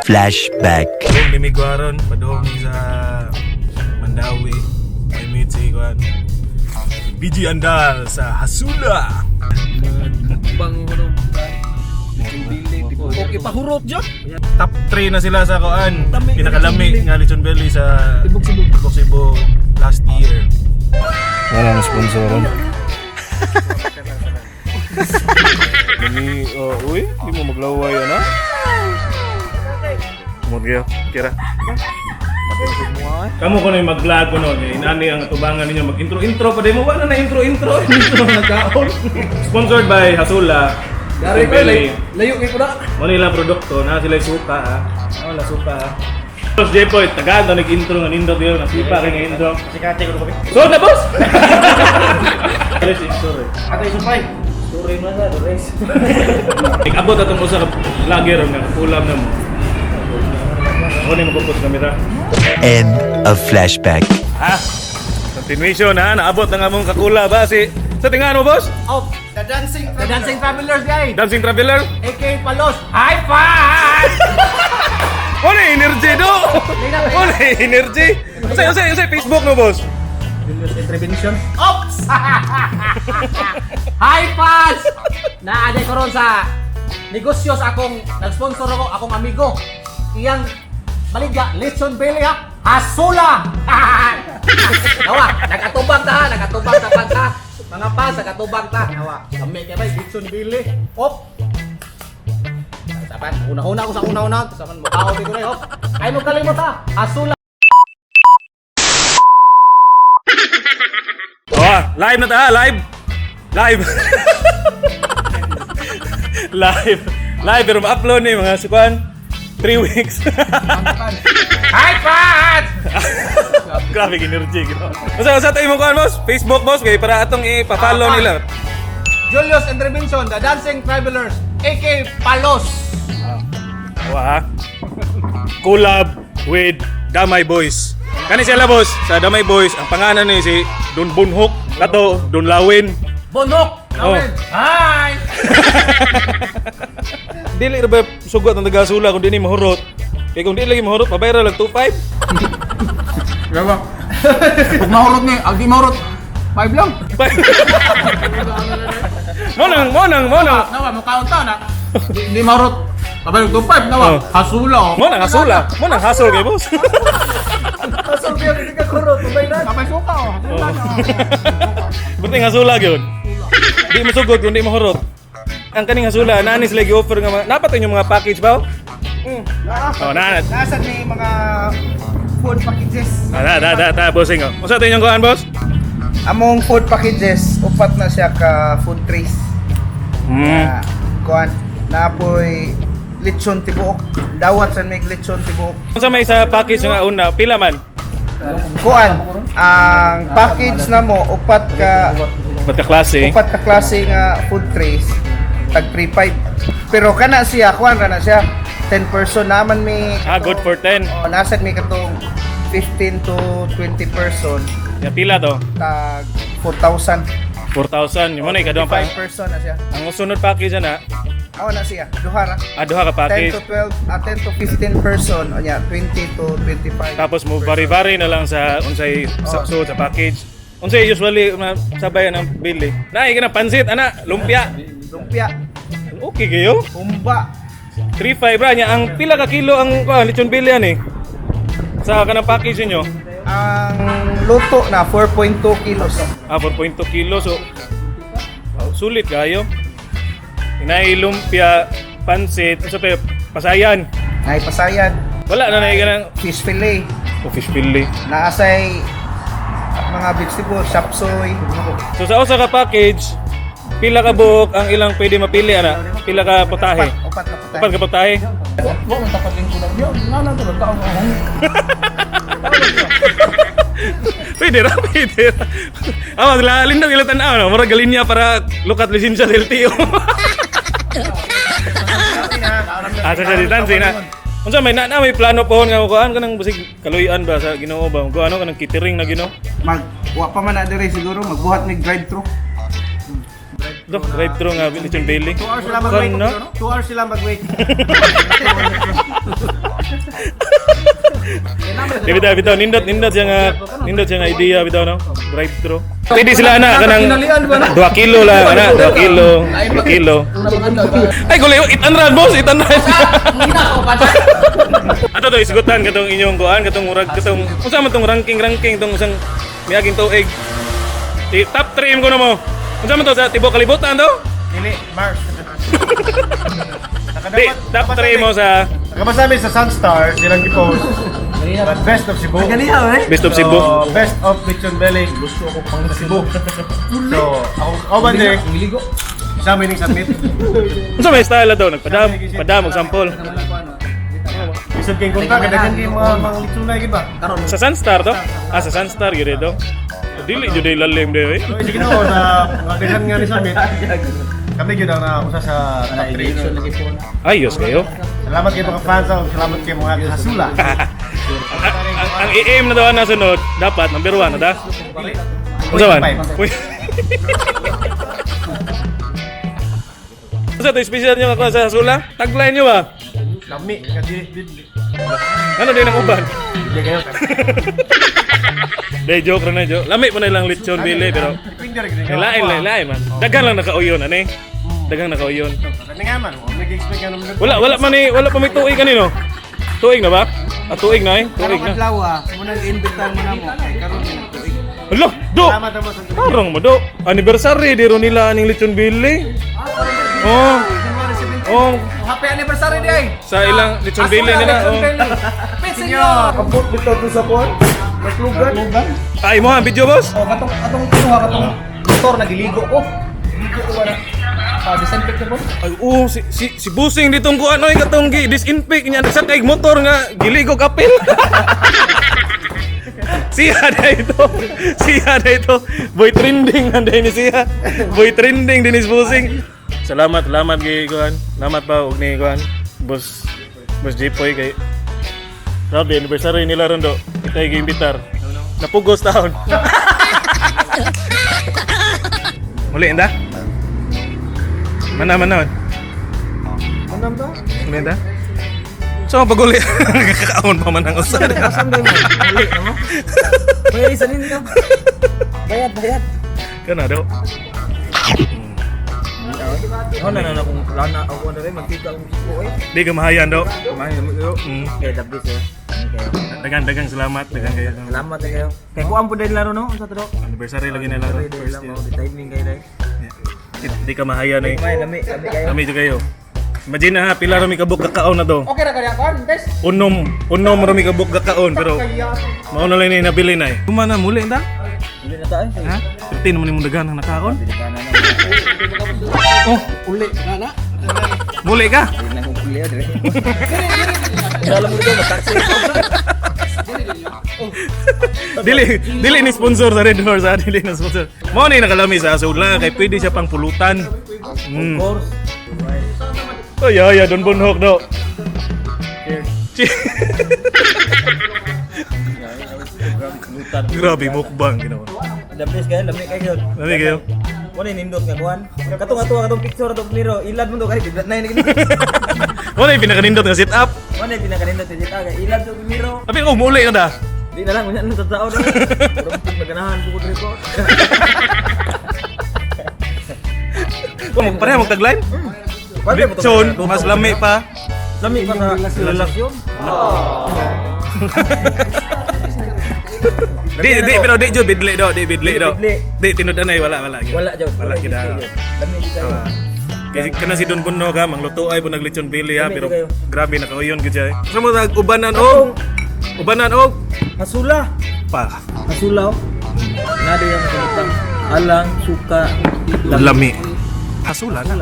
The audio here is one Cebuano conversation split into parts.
Flashback. Kung ni Miguaron, padung ni sa Mandawi. May meet si Kuan. BG Andal sa Hasula. Bang ano. Okay, pahurot dyan. Top 3 na sila sa Kuan. Lami, Pinakalami lechon nga lechon belly sa Tibok Cebu. Tibok Cebu last year. Wala na sponsoran. Ini, oh, uy, di mo maglaway ano? Kumot kayo, kira. Kamu ko na yung mag-vlog ko no, eh, inani ang atubangan ninyo, mag-intro-intro pa di mo, wala na intro-intro, intro na kaon. Sponsored by Hasula. Dari ko, Belly. layo kayo ko na. Mo nila produkto, na sila suka ha. Wala suka ha. Boss Jepoy, tagaan na nag-intro nga nindot yun, nasipa kay nga intro. Sikate ko kami. So na boss! Alis sorry. Ato isupay. Sorry man na, Dores. Nag-abot atong usa ka vlogger nga kulam na mo. Ako na yung magpupos kamera. End of flashback. Ha? Continuation ha, naabot na nga mong kakula ba si... Sa tingan mo boss? Oh, the Dancing Travelers guy. Dancing Traveler? AKA Palos. High five! Wala energy do! Wala energy! Usay, usay, usay, Facebook no boss? Intervention. Oops! Hi fans! Naaday ko ron sa negosyo sa akong nag-sponsor ako, akong amigo. Iyang baligya, Lechon Belly ha, Hasula! Nawa, nagatubang ta ha, nagatubang ta fans ha. Mga fans, nagatubang ta. Nawa, kami kay bay, Lechon Belly. Op! Sapan, una-una ko sa una-una. Sapan, mukha ko na op. Ay mo kalimot ha, Hasula. Oh, live na ta, ha? Live. Live. Live. Live pero ma-upload ni mga sukuan 3 weeks. Hi fans! Grabe energy gino. Usa usa tayo mo kuan boss? Facebook boss kay para atong ipa-follow nila. Julius Intervention, The Dancing Travelers, aka Palos. Wa. Collab with Damay Boys. Kani sila boss sa Damay Boys, ang pangalan ni si Don Bunhok, kato Don Lawin. Bonok! Oh. Hi! Dili ra ba sugot ang taga-sula kung dili mahurot. Kay kung dili lagi mahurot, pabayra lang 25. Grabe. Kung mahurot ni, ang di mahurot, 5 lang. Mo nang, mo nang, mo nang. Nawa, mukha ta na. Di mahurot. Pabalik to 5, nawa. Oh. Hasula. Oh. Mo nang hasula. Mo nang hasol kay boss. Asal biya hindi ka kurot, tumay na. Kapay suka oh. Hasula na. Buti hasula gyud. Di masugot kung di mahurot. Ang kaning hasula, naani sila gi-offer nga mga napat inyong mga package ba? Oh, na. Nasaan may mga food packages? Na na na ta, bossing oh. Unsa to inyong kuan, boss? Among food packages, upat na siya ka food trays. Na kuan napoy lechon tibuok. Dawat sa may lechon tibuok. Unsa may sa package nga una, pila man? Kuan, ang package na mo upat ka Upat ka klase. upat ka klase nga food trays tag 35. Pero kana siya, kuan kana siya 10 person naman may Ah, good for 10. Oh, nasa may katong 15 to 20 person Ya pila to? tag 4,000. 4,000. Yung mo na ikaduhang pa. 5 person na siya. Ang sunod package na, Ako na siya, duha ra. ah, duha ka 10 package. to 12, 10 to 15 person, o nya, 20 to 25. Tapos mo bari-bari na lang sa unsay sa, Oh. so, sa package. Unsay usually na sabay ang bili. Naay ka na pansit ana, lumpia. Lumpia, Okay kayo. humba, 3.5 ra niya ang pila ka kilo ang lechon bili ani. Sa kanang package ninyo? Ang luto na 4.2 kilos. Ah, 4.2 kilo so oh, sulit kayo. Inay lumpia, pansit, unsa pa pasayan. Nay pasayan, Wala na naay kanang fish fillet, oh, fish fillet. naasay mga vegetable, chop suey. So sa usa ka package, pila ka buok ang ilang pwede mapili ana? Pila ka putahe? Upat, upat na putahe. Upat ka putahe? Wa man tapat yung kulang niyo. Nga na to taong ako. Pwede ra, pwede ra. Ah, maglalin daw ilang tanaw, no? Murag galinya para lukat lisensya sa LTO. Ah, sa distancing na. Unsa may na, na may plano pohon nga kuan kanang basig kaluy-an ba sa Ginoo ba? Kung ano kanang catering na Ginoo. Mag wa pa man na dire siguro magbuhat mig drive-thru. Do, drive thru nga lechon belly. 2 hours sila mag-wait. Kan, no? 2 hours sila mag-wait. Di bitaw bitaw nindot nindot siya nga idea bitaw, no. Drive thru. Pwede sila na kanang 2 kilo lang ana, 2 kilo, 2 kilo. Ay guli, itanran boss, itanran. Hina ko pa. Ato to isgutan katong inyong kuan, katong murag katong unsa man tong ranking ranking tong usang miaging tuig. Di top 3 ko na mo. Unsa man to sa tibuok kalibutan to? Dili, Mars. Di top 3 mo sa Nakabasa namin sa Sunstar, silang gipost. But best of Cebu. Best of Cebu. So, best of Lechon Belly. Gusto ko pang Cebu. So, ako ba din? Sa amin yung submit. Unsa may style ato nagpadam, padam og sample. Bisag kayong kontak, kadaghan kayong mga lechonay gid ba? Sa Sunstar to? Ah, sa Sunstar gyud to. Dili jud ay lalim dili. So, sige na sa mga daghan nga ni submit. Kami gyud ang nausa sa top 3. Ayos kayo. Salamat kay mga fans, ah, salamat kay mga kasula. Ang i-aim na daw na sunod, dapat number 1 na da. Unsa man? Point Uy. Unsa to special nyo ako sa Sula? Tagline nyo ba? Lami, nga dili dili. Ano din ang uban? Dili kayo. Day joke ra na joke. Lami pa na ilang lechon bili pero Depende ra gid. lain lain lain man. Daghan lang nakauyon ani. Daghan nakauyon. Kani nga man, wa nag-expect nga naman. Wala wala man ni wala pa may tuig kanino. Tuig na ba? Ah, tuig na eh. Tuig Karong na. adlaw ah, munang iimbitar mo na mo kay karon ni tuig. Hala, do. Salamat mo sa Tarong mo do. Anniversary di ro nila aning lechon bili. Oh. Oh, Happy anniversary di ay. sa ilang lechon bili nila. Oh. Senyor. Abot bitaw to sa kuan. Matlugan. Ay mo ang video boss. Oh, katong atong kinuha katong motor nagiligo ko. Ligo ko wala. Ah, disinfect na po. Ay, oo, si Busing ditong kuan oy katong gi disinfect niya sa kay motor nga giligog apil. Siya na ito. Siya na ito. Boy trending na din ni siya. Boy trending din ni Busing. Salamat, salamat kay kuan. Salamat pa og ni kuan. Boss Boss Jipoy kay grabe anniversary nila ron do. Itay giimbitar. Napugos taon. Muli inda? Mana mana man? Manam ba? Muli inda? So paguli kakaon pa man ang usa. Asam day mo. Mali mo. Bayad sa ninyo. Bayad, bayad. Kana daw. Ako na na kung lana ako na rin magkita akong ko eh. Di ka mahayan daw. Kumain mo yo. Kay dabis eh. Kayo. Dagan dagang salamat, dagan kayo. Salamat eh kayo. Kay kuan po dahil laro no sa to. Anniversary lagi nila ron. Sorry dahil lang mo timing kayo dahil. Di ka mahayan eh. Kumain lami, lami kayo. Kami jud kayo. Imagine na ha, pila ra mi kabuk kakaon na do. Okay ra kaya kuan, guys. Unom, unom ra mi kabuk kakaon pero mao na lang ni nabili na eh. Kumana muli ta? Uli na tayo. Ha? 15 naman imong daghan ang nakaon. Delikana na. Oh, Uli na na. muli ka. Di na kong uli dire. Alam mo dito mataksi. Dili dili ni sponsor sa Red Horse, ha? Dili na sponsor. Mao ni nakalami sa Asula kay pwede siya pang pulutan. Of course. Oh, yeah, yeah, Don Bonhok do. Cheers. Grabe mukbang ginawa. Dabis kayo, lami kayo. Lami kayo. Wala nindot nga kuan. Katong ato katong picture atong niro, ilad mo to kay bigla na ini. Wala yung pinakanindot nga sit up. Wala pinakanindot sa jita kay ilad to niro. Abi ko muli na da. Di na lang unya nang tao na. Pero maganahan ko diri ko. Kung pareha mo tagline? Lechon, mas lami pa. Lami pa sa relasyon. Di di pero di jud bidli do, di bidli do. Di bidli. Di tinud anay wala wala. gyud. Wala jud. Wala gid. ah. Lami jud kayo. Kasi kana si Don Bono ka mangluto ay po naglechon bili ha Lami pero jud kayo. grabe nakauyon gid siya. eh. Sa mo tag ubanan og ubanan og Hasula. pa. Hasula. oh. Nado yung nakabutang. Alang suka Lami. Hasula na.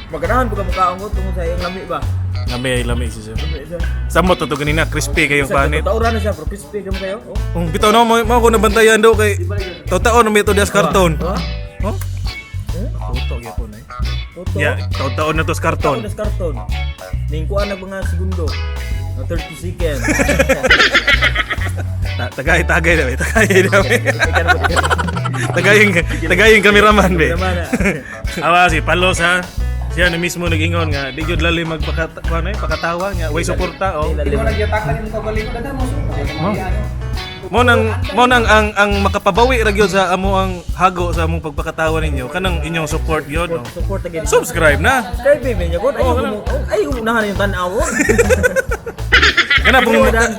Maganahan po ka mukhaon ko tungod sa iyong lami ba. Lami ay lami siya. Lami siya. Samot to ganina crispy kayong panit. Tauran na siya pero crispy ka mo kayo. Oh. Kung bitaw no mo mo ko nabantayan do kay totoo no may to das karton. Ha? Oh? Totoo gyapon ay. Totoo. Yeah, totoo na to sa karton. Karton. Das karton. Ningkuan na mga segundo. Na 30 seconds. Tagay tagay na tagay na. Ikaw na ba? Tagaying tagaying cameraman be. Cameraman, Awa si Palos ha. Siya na mismo nag-ingon nga di gyud lalim magpakata kuan eh, pakatawa nga way suporta oh. Ikaw nagyatakan yung kagalingon dada mo. Mo nang ang makapabawi ra gyud sa amo ang hago sa among pagpakatawa ninyo kanang inyong support gyud. Oh. Support again. Subscribe na. Subscribe baby niya ko. Ay, Oo, kanang- ay, unahan yung tan-aw.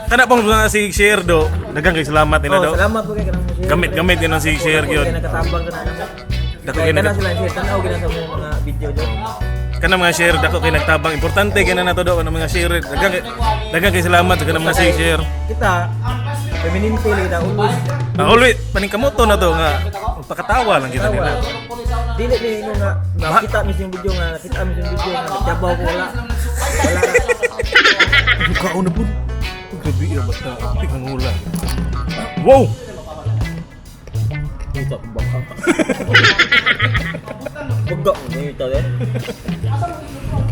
Kana pong mga si share do. Daghang kay salamat nila Oh, do. salamat po kay kanang mo share. Gamit-gamit yun ang si share Dako gyud. kay Nakatabang ka na. Dako Kay kay kana sila share tan-aw gina sa mga video do. Kanang mga share dako kay nagtabang, importante kay na nato do kanang mga share. Daghang kay salamat sa kanang mga si share. Kita feminine feel kita always. Ah, always paningkamoto na to nga magpakatawa lang kita nila. Dili ni ino nga nakita mi yung video nga nakita mi yung video nga nagtrabaho ko wala. Wala. Kaon na po. Grabe iya basta tingangula. Wow. Dito akong bangka. Buga mo dito eh.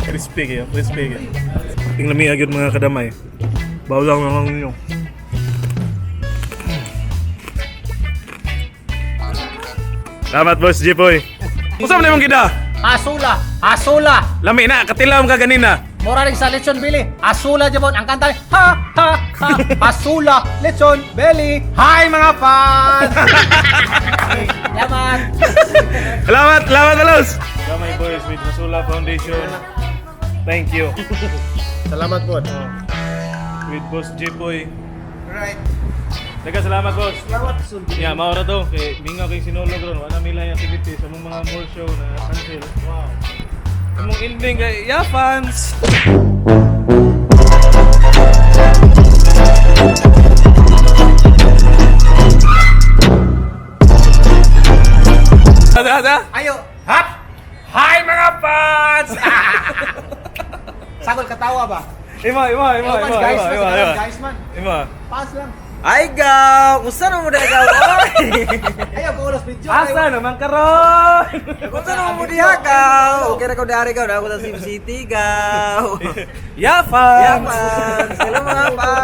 Crispy kayo, crispy kayo. Tingnan mi agad mga kadamay. Bawlang lang ang inyo. Salamat, Boss Jipoy. Unsa man imong gida? Asula, asula. Lami na, katilam ka ganina. Mura rin sa Lechon Billy. Asula jabon ang kanta. Ha ha ha. Asula Lechon Belly. Hi mga fans. Yaman. Salamat, salamat Alos. Damay boys with Masula Foundation. Thank you. Salamat po. With Boss Jipoy. Right. Daghang salamat, boss. Salamat. Yeah, mao ra to kay mingaw kay sinulog ron. Wala mila yung activity sa among mga mall show na cancel. Wow. Among ending kay yeah fans. Ada ada. Ayo. Hap. Hi mga fans. Sagol katawa ba? Ima ima ima Guys, ima guys, ima ima. man, guys man. Ima. Pass lang. Ay gaw, unsa na mo diha gaw? Oy. Ayaw ko ulos video. Asa naman karon? Unsa na mo diha gaw? Okay ra ko dari gaw, na ako sa Sim City gaw. Yeah fans. Yeah, fans. Hello mga fans.